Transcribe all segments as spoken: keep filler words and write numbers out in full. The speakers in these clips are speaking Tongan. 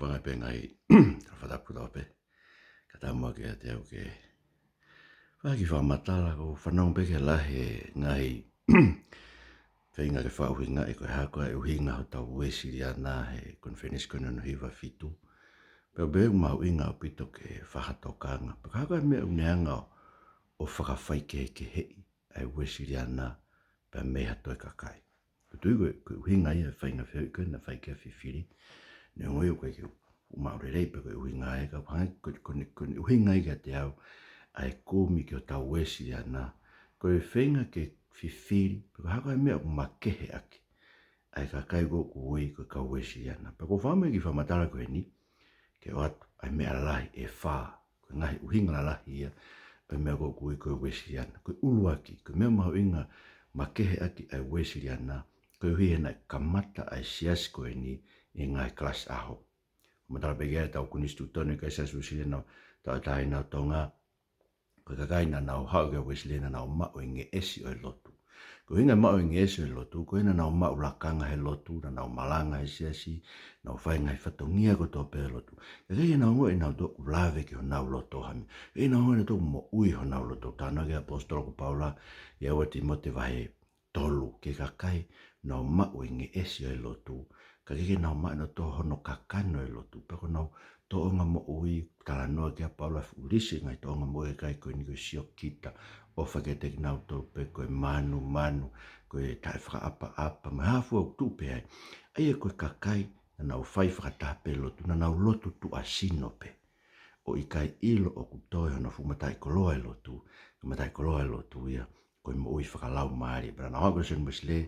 Pangai pē ngaahi tala fakatapu kotoa pē. Ka ʻoku ou tui kiate au ke fai ha kiʻi fakamatala, ʻoku ou fanongo pē ki he lahi e ngaahi feinga ke fakaʻuhingaʻi ko e hā koā e ʻuhinga hotau Uēsiliana he konifelenisi ko eni hono hiva fitu. Pea ʻoku mahuʻinga ʻaupito ke fai ha tokanga. Pea ko e hā koā e meʻa ʻoku ne hanga ʻo fakafaikehekeheʻi ʻa e Uēsiliana pea mei ha toe kakai. ʻOku ou tui ko e, ko e ʻuhinga ia e feinga fehuʻi ko ē naʻe fai ki ai ʻa Fifili. Neongo ia ʻoku ʻikai ke u maʻu lelei pe ko e ʻuhinga ia, ka ʻoku hangē ko, ko ʻene, ko ʻene ʻuhinga ia kiate au ʻa e kumi ki hotau Uēsiliana. Ko e feinga ke fifili pe ko e hā koā e meʻa ʻoku makehe ʻaki ʻa e kakai ko ē ʻoku ui ko e kau Uēsiliana. Pea ʻoku ou fakaʻamu ki he fakamatala ko eni ke ʻoatu ʻa e meʻa lalahi ʻe fā, ko e ngaahi ʻuhinga lalahi ia ʻo e meʻa ko ē ʻoku ui ko e Uēsiliana. Ko e ʻuluaki, ko e meʻa mahuʻinga makehe ʻaki ʻa e Uēsiliana, koeʻuhi he naʻe kamata ʻa e siasi ko eni ʻi he ngaahi kalasi ʻaho. Fakamatala pē ki ai ʻetau konisitūtone ʻa e Siasi Uēsiliana Tauʻatāina ʻo Tonga, ko e kakai naʻa nau haʻu ki he Uēsiliana naʻa nau maʻu e ngeʻesi ʻo e lotu. Ko e ʻuhinga e maʻu e ngeʻesi ʻo e lotu, ko ē naʻa nau maʻu lakanga he lotu, naʻa nau malanga he siasi, nau fai e ngaahi fatongia kotoa pē ʻo e lotu. Ka ʻoku ʻikai ke nau ongoʻi ʻe nautolu ʻoku lave ki honau loto ha meʻa. ʻIkai ke nau ongoʻi ʻe nautolu ʻoku moʻui honau loto. Talanoa ki ai e ʻaposetolo ko Paula ʻia ua Tīmote vahe tolu ki he kakai naʻa nau maʻu e ngeʻesi ʻo e lotu, ka ʻoku ʻikai ke nau maʻu ʻe nautolu hono kakano e lotu. Pea ko honau tōʻonga moʻui, talanoa ki ai ʻa Paula e fuʻu lisi e ngaahi tōʻonga moʻui ʻa e kakai ko eni ko e siokita, ʻofa kiate kinautolu pē, ko e mānumanu, ko e taʻefakaʻapaʻapa, mo e hā fua ʻoku tuʻu pē ai. ʻA ia ko e kakai naʻa nau fai fakataha pē e lotu, naʻa nau lotu tuʻasino pē, ʻo ʻikai ʻilo ʻoku toe hono fuʻu mataʻikoloa e lotu, ko e mataʻikoloa e lotu ia ko e moʻui fakalaumālie. Pea naʻa nau haʻu kia Sione Uēsilē,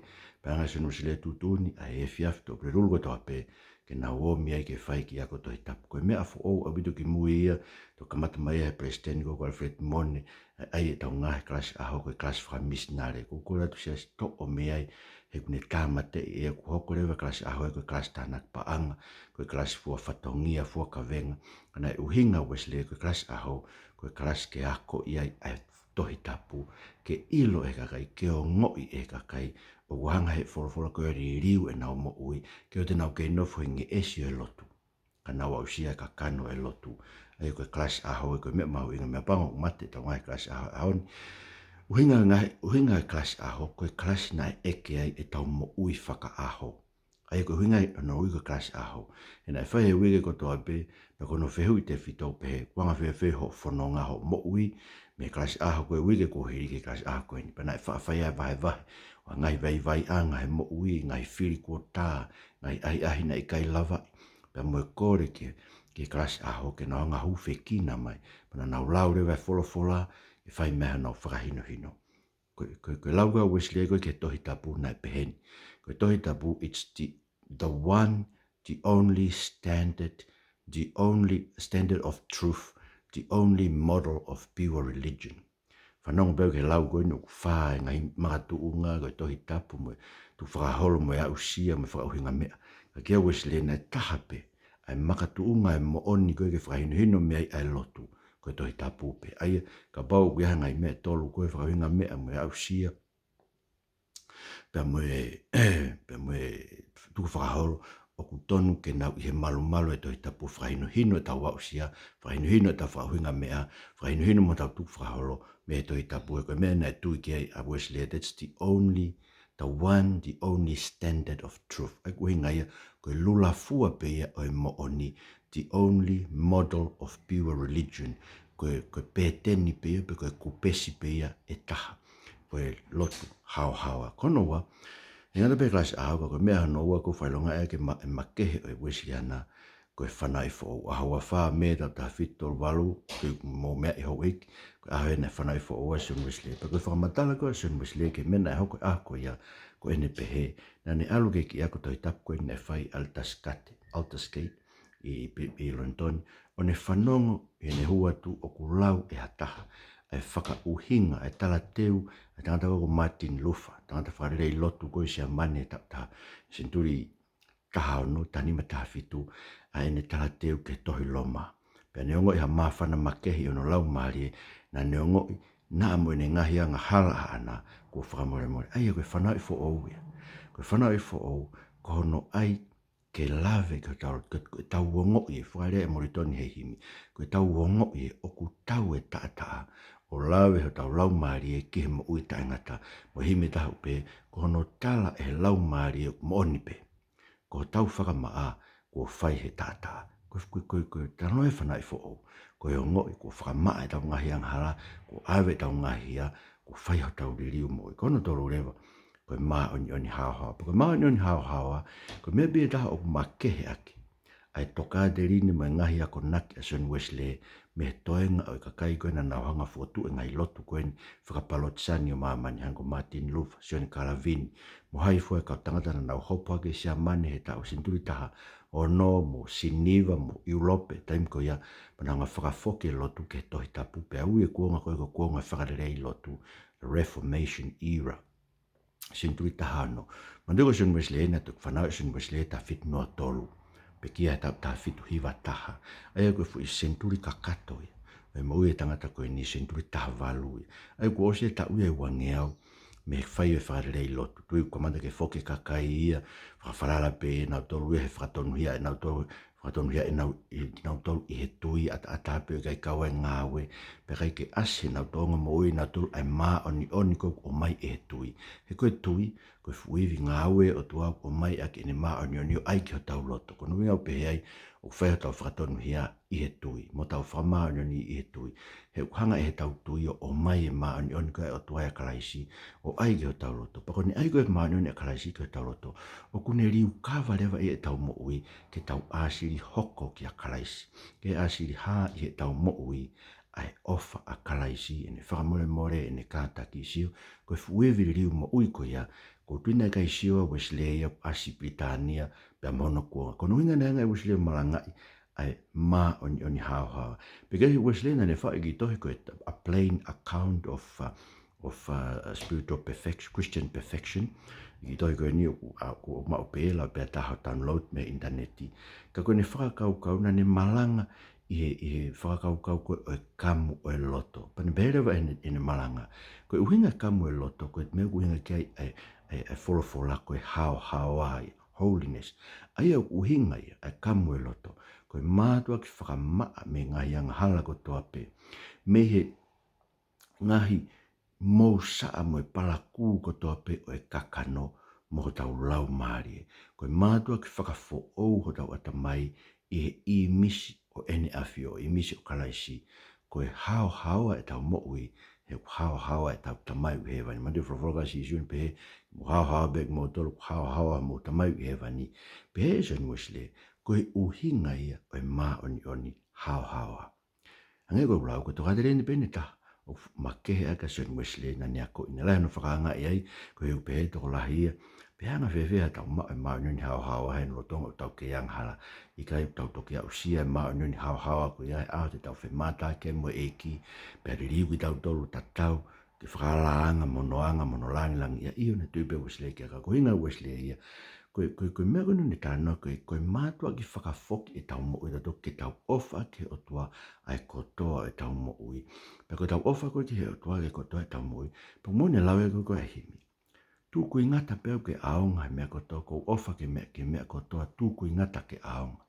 pea hanga ʻe Sione Uēsilē ʻo tuʻutuʻuni ʻa e efiafi Tuʻapulelulu kotoa pē ke nau ō mei ai ke fai e kiʻi ako Tohi Tapu. Ko e meʻa foʻou ʻaupito kimui ia, toki kamata mai ia he palesiteni ko ē ko Alfred Mone, ʻa e ʻai ʻetau ngaahi kalasi ʻaho ko e kalasi fakamisinale. Ko e kole atu siasi toʻo mei ai, he ʻoku ne tāmateʻi ʻe ia, kuo hoko leva e kalasi ʻaho ia ko e kalasi tānaki paʻanga, ko e kalasi fua fatongia, fua kavenga. Ka naʻe ʻuhinga ʻa Uēsilē ko e kalasi ʻaho ko e kalasi ke akoʻi ai ʻa e Tohi Tapu, ke ʻilo ʻe he kakai, ke ongoʻi ʻe he kakai ʻoku hanga ʻe he folofola ko ē ʻo liliu ʻenau moʻui, ke ʻoua te nau kei nofo he ngeʻesi ʻo e lotu, ka nau aʻusia e kakano ʻo e lotu. ʻA ia ko e kalasi ʻaho ia ko e meʻa mahuʻinga, meʻapango ʻoku mate ʻetau ngaahi kalasi ʻaho he ʻaho ni. ʻUhinga e ngaahi, ʻuhinga e kalasi ʻaho, ko e kalasi naʻe ʻeke ai ʻetau moʻui fakaʻaho. ʻA ia ko e ʻuhinga ia hono ui ko e kalasi ʻaho. He naʻe fai he uike kotoa pē, pea ko hono fehuʻi tefito ʻoku pehē, ko e anga fēfē hoʻo fononga, hoʻo moʻui mei he kalasi ʻaho ko ē ʻo e uike kuo hili ki he kalasi ʻaho ko eni. Pea naʻe faʻa fai ʻa e vahevahe ʻo e ngaahi vaivaiʻanga he moʻui, ngaahi fili kuo tā, ngaahi ʻahiʻahi naʻe ʻikai lavaʻi, pea mo e kole ki he, ki he kalasi ʻaho ke nau hanga ʻo hūfekina mai. Pea naʻa nau lau leva e folofola, ʻo fai mei ai honau fakahinohino. Ko e, ko e, ko e lau ko ē ʻa Uēsilē ko ē ki he Tohi Tapu naʻe pehē ni. Ko e Tohi Tapu, it's the, the one, the only standard, the only standard of truth, the only model of pure religion. Fanongo pē ki he lau ko eni, ʻoku fā e ngaahi makatuʻunga, ko e Tohi Tapu mo e tukufakaholo mo e aʻusia mo e fakaʻuhinga meʻa. Ka kia Uēsilē naʻe taha pē ʻa e makatuʻunga ʻo e moʻoni ko ē ke fakahinohino mei ai ʻa e lotu, ko e Tohi Tapu pē. ʻA ia, kapau ʻoku ʻi ai ha ngaahi meʻa ʻe tolu ko ē, fakaʻuhinga meʻa mo e aʻusia, pea mo e, pea mo e tukufakaholo, ʻoku tonu ke nau ʻi he malumalu ʻo e Tohi Tapu, fakahinohino ʻetau aʻusia, fakahinohino ʻetau fakaʻuhinga meʻa, fakahinohino mo ʻetau tukufakaholo mei he Tohi Tapu. He ko e meʻa naʻe tui ki ai ʻa Uēsilē, that's the only, the one, the only standard of truth. ʻA ia ko e ʻuhinga ia, ko e lula fua pē ia ʻo e moʻoni, the only model of pure religion. Ko e, ko e pēteni pē ia, pe ko e kupesi pē ia ʻe taha, ko e lotu haohaoa. Ko hono ua, ʻe ngata pē he kalasi ʻaho, ka ko e meʻa hono ua ʻoku ou fakaʻilonga ʻe au ke ma-, ʻe makehe ʻo e Uēsiliana, ko e fanauʻi foʻou. ʻAho ua fā Mē taha fitu tolu valu, ko e mou meaʻi houʻeiki, ko e ʻaho ia naʻe fanauʻi foʻou ai ʻa Sione Uēsilē. Pea ko e fakamatala ko ē ʻa Sione Uēsilē ki he meʻa naʻe hoko he ʻaho ko ia, ko ʻene pehē, naʻa ne ʻalu ki he kiʻi ako Tohi Tapu ko ē naʻe fai ʻi Aldersgate, Aldersgate, ʻi, ʻi, ʻi Lonitoni, ʻo ne fanongo ʻi heʻene hū atu ʻoku lau ʻe ha taha ʻa e fakaʻuhinga, ʻa e talateu ʻa e tangata ko ē ko Martin Luther, tangata fakalelei lotu ko ē ʻi Siamane he taʻu taha, senituli taha ono, taha nima, taha fitu, ʻa ʻene talateu ki he tohi Loma. Pea ne ongoʻi ha māfana makehe ʻi hono laumālie, naʻa ne ongoʻi naʻa mo ʻene ngaahi angahala ʻaʻana kuo fakamolemole. ʻA ia ko e fanauʻi foʻou ia. Ko e fanauʻi foʻou, ko hono ʻai ke lave ki hotau, ko, ko ʻetau ongoʻi, ʻe fua lea ʻe Molitoni he himi, ko ʻetau ongoʻi ʻoku tau e taʻataʻa, ʻo lave hotau laumālie ki he moʻui taʻengata. Mo e himi ʻe taha ʻoku pehē, ko hono tala ʻe he laumālie ʻoku moʻoni pē, ko hotau fakamaʻa kuo fai he taʻataʻa. Ko, ko, ko, ko e talanoa ʻa e fānau foʻou, ko e ongoʻi kuo fakamaʻa ʻetau ngaahi angahala, kuo ʻave ʻetau ngaahi hia, kuo fai hotau liliu moʻui. Ko hono tolu leva, ko e māʻoniʻoni haohaoa. Pea ko e māʻoniʻoni haohaoa, ko e meʻa pē ʻe taha ʻoku makehe ʻaki ʻa e tokāteline mo e ngaahi akonaki ʻa Sione Uesilē mei he toenga ʻo e kakai ko ē naʻa nau hanga ʻo fokotuʻu e ngaahi lotu ko eni faka-Palotisani ʻo māmani, hangē ko Martin Luther, Sione Kalavini, mo hai fua e kau tangata naʻa nau hopo hake ʻi Siamane he taʻu senituli taha ono, mo Siniva, mo ʻIulope, taimi ko ia, pea nau hanga ʻo fakafoki e lotu ki he Tohi Tapu, pea ui e kuonga ko ē ko e kuonga fakalelei lotu, Reformation era. Senituli taha ono. Manatuʻi ko Sione Uesilē naʻe toki fanauʻi ʻe Sione Uesilē he taha fitu noa tolu, pekia he taʻu taha fitu hiva taha. ʻA ia ko e foʻi senituli kakato ia ʻo e moʻui ʻa e tangata ko eni, senituli taha valu ia. ʻA ia kuo ʻosi e taʻu ia ʻe uangeau mei he fai ʻo e fakalelei lotu. Tuʻu ʻo kamata ke foki e kakai ia, fakafalala pē ʻe nautolu ia he fakatonuhia ʻe nautolu, fakatonuhia ʻe nau, ʻe nautolu ʻi he tui, ʻataʻatā pē ʻo ʻikai kau ai e ngāue, pea ʻikai ke ʻasi heʻenau tōʻonga moʻui ʻanautolu ʻa e māʻoniʻoni ko ē ʻoku ʻomai ʻe he tui. He ko e tui, ko e fuʻu ivi ngāue ʻa e ʻOtua ʻoku ʻomai ʻaki ʻene māʻoniʻoni ʻo ʻai ki hotau loto. Ko hono ʻuhinga ʻoku pehē ai, ʻoku fai hotau fakatonuhia ʻi he tui, mo hotau fakamāʻoniʻoni ʻi he tui. He ʻoku hanga ʻe heʻetau tui ʻo ʻomai e māʻoniʻoni ko ē ʻa e ʻOtua ʻia Kalaisi ʻo ʻai ki hotau loto. Pea ko ʻene ʻai ko ē e māʻoniʻoni ʻa Kalaisi ki hotau loto, ʻoku ne liukava leva ʻetau moʻui ke tau ʻāsili hoko kia Kalaisi, ke ʻāsili hā ʻi heʻetau moʻui ʻa e ʻofa ʻa Kalaisi, ʻene fakamolemole, ʻene kātaki. Sio, ko e fuʻu ivi liliu moʻui ko ia, ko e tuʻunga ʻikai sio ʻa Uesilē ia ʻoku ʻasi Pilitānia pea mo hono kuonga. Ko hono ʻuhinga naʻe hanga ʻe Uesilē ʻo malangaʻi ʻa e māʻoniʻoni haohaoa. Pea ko Uesilē naʻa ne faʻu e kiʻi tohi ko e A Plain Account of, uh, of, uh, Spiritual Perfection, Christian Perfection. Kiʻi tohi ko eni ʻoku, ʻa, ʻoku maʻu pē ʻe lava pē ʻe taha ʻo download mei he ʻinitaneti. Ka ko ʻene fakakaukau naʻa ne malanga ʻi he, ʻi he fakakaukau ko ē ʻo e kamu ʻo e loto. Pea ne pehē leva ʻene, ʻene malanga, ko e ʻuhinga e kamu ʻo e loto, ko e meʻa ʻoku ʻuhinga ki ai ʻa e, ʻa e, ʻa e folofola ko e haohaoa, holiness. ʻA ia ʻoku ʻuhinga ia ʻa e kamu ʻo e loto, ko e mātuʻaki fakamaʻa mei he ngaahi angahala kotoa pē, mei he ngaahi mousaʻa mo e palakū kotoa pē ʻo e kakano mo hotau laumālie. Ko e mātuʻaki fakafoʻou hotau ʻatamai ʻi he ʻīmisi ʻo ʻEne ʻAfio, ʻīmisi ʻo Kalaisi. Ko e haohaoa ʻetau moʻui, he ʻoku haohaoa ʻetau Tamai ʻoku ʻi hēvani. Manatuʻi e folofola ʻa Sīsū naʻe pehē, mou haohaoa pē kimoutolu, ʻoku haohaoa homou Tamai ʻoku ʻi hēvani. Pehē ʻe Sione Uesilē, ko e ʻuhinga ia ʻo e māʻoniʻoni haohaoa. Hangē ko ʻeku lau, ko e tokāteline pē ʻe taha ʻoku makehe ʻaki ʻa Sione Uesilē naʻa ne akoʻi, naʻe lahi hono fakaangaʻi ai, koeʻuhi ʻoku pehē ʻe he tokolahi ia, pe ʻe anga fēfē haʻatau maʻu e māʻoniʻoni haohaoa he lolotonga ʻoku tau kei angahala. ʻIkai, ʻoku tau toki aʻusia e māʻoniʻoni haohaoa ko ia he ʻaho te tau femātaaki ai mo e ʻEiki, pea liliu kitautolu ʻo tatau ki he fakaangaanga mo hono anga mo hono lāngilangiʻia. ʻIo, naʻe tui pē ʻa Uesilē ki ai, ka ko e ʻuhinga ʻa Uesilē ia, ko e, ko e, ko e meʻa ko eni naʻa ne talanoa, ko e, ko e mātuʻaki fakafoki ʻetau moʻui ʻatautolu ke tau ʻofa ki he ʻOtua ʻi he kotoa ʻetau moʻui. Pea ko ʻetau ʻofa ko ē ki he ʻOtua ʻi he kotoa ʻetau moʻui, pea ko e meʻa naʻe lau ʻe ia ko ē he himi: Tukuingata pē au ke ʻaonga he meʻa kotoa, ʻoku ou ʻofa ki he meʻa, ki he meʻa kotoa, tukuingata ke ʻaonga.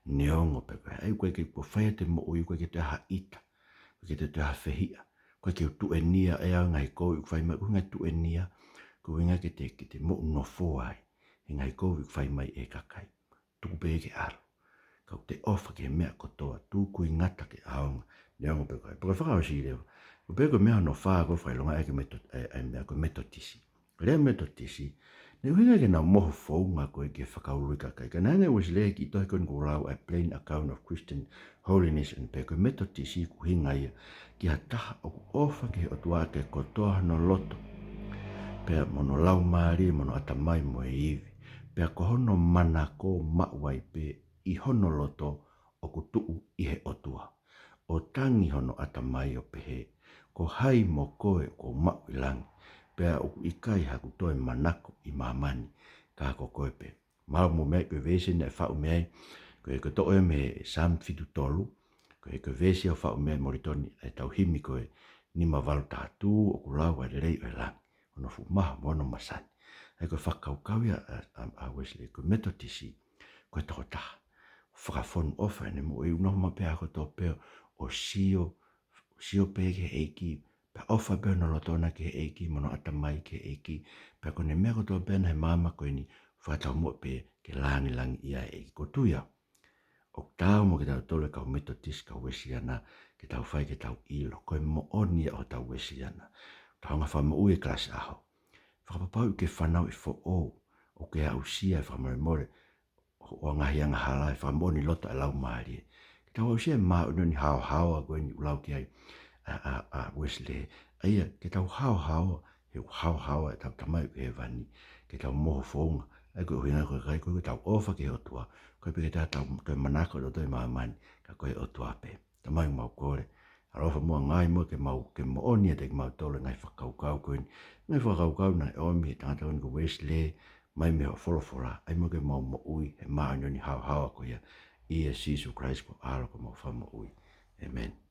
Neongo pē ko e hā, ʻoku ʻikai ke, kuo fai atu e moʻui, ʻoku ʻikai ke toe ʻi ai ha ʻita, ʻoku ʻikai ke toe ʻi ai ha fehiʻa, ʻoku ʻikai ke u tuʻenia ʻe au e ngaahi kovi ʻoku fai mai. ʻUhinga e tuʻenia, ko e ʻuhinga ke te, ke te moʻunofo ai he ngaahi kovi ʻoku fai mai ʻe he kakai. Tuku pē ke ʻalu. Ka ʻoku te ʻofa ki he meʻa kotoa, tukuingata ke ʻaonga. Neongo pē ko e hā. Pea ko e fakaʻosi leva, ʻoku pehē ko e meʻa hono fā ko e fakaʻilonga ʻa e meto-, ʻa e, ʻa e meʻa ko e Metotisi. Ko e lea Metotisi, naʻe ʻuhinga ke nau mohu founga ko ē ke fakaului kakai. Ka naʻe hanga ʻe Uesilē he kiʻi tohi ko eni ʻoku ou lau, A Plain Account of Christian Holiness, ʻo ne pehē ko e Metotisi ʻoku ʻuhinga ia ki ha taha ʻoku ʻofa ki he ʻOtua ʻaki e kotoa hono loto, pea mo hono laumālie, mo hono ʻatamai, mo e ivi, pea ko hono manako maʻu ai pē ʻi hono loto ʻoku tuʻu ʻi he ʻOtua, ʻo tangi hono ʻatamai ʻo pehē, ko hai mo koe ʻoku ou maʻu ʻi langi, pea ʻoku ʻikai haʻaku toe manako ʻi māmani, ka ko koe pē. Mahalo mou meaʻi ko e veesi naʻe faʻu mei ai, ko e, ko e toʻo ia mei he Saame fitu tolu, ko e, ko e veesi ʻoku faʻu mei ai ʻe Molitoni ʻetau himi ko e nima valu taha tū, ʻOku lau ʻa e lelei ʻo e langi, hono fuʻu maha mo hono masani. ʻA ia ko e fakakaukau ia ʻa, ʻa, ʻa Uesilē, ko e Metotisi, ko e tokotaha. Fakafonu ʻofa ʻene moʻui, ʻoua naʻa hoko mai pē ʻa e kotoa pē ʻo sio, sio pē ki he ʻEiki, pea ʻofa pē hono loto ʻona ki he ʻEiki, mo hono ʻatamai ki he ʻEiki, pea ko ʻene meʻa kotoa pē ʻana he māmani ko eni, fakataumuʻa pē ke langilangiʻia e ʻEiki. Ko e tui ia ʻoku taau mo kitautolu e kau Metotisi, kau Uēsiliana, ke tau fai ke tau ʻilo ko e moʻoni ia ʻo hotau Uēsiliana. Tau hanga ʻo fakamoʻui e kalasi ʻaho. Fakapapauʻi ke fanauʻi foʻou, ʻo ke aʻusia e fakamolemole, ʻo e ngaahi angahala, e fakamoʻoni loto ʻa e Laumālie. Ke tau aʻusia e māʻoniʻoni haohaoa ko eni ʻoku lau ki ai ʻa, ʻa, ʻa Uēsilē. ʻA ia, ke tau haohaoa, he ʻoku haohaoa ʻetau Tamai ʻoku ʻi hēvani. Ke tau moho founga. ʻA ia ko e ʻuhinga ko e kakai ko ē ke tau ʻofa ki he ʻOtua. Ko e pē ke tau, tau toe manako ʻi loto ʻi māmani, ka ko e ʻOtua pē. Tamai, mau kole ʻaloʻofa muʻa, ngaahi muʻa ke mau, ke moʻoni ʻiate kimautolu e ngaahi fakakaukau ko eni. Ngaahi fakakaukau naʻe ʻomi he tangata ko eni ko Uēsilē, mai mei hoʻo folofola, ʻai muʻa ke mau moʻui he māʻoniʻoni haohaoa ko ia, ʻia Sīsū Kalaisi ko e ʻAlo ko homau Fakamoʻui. ʻĒmeni.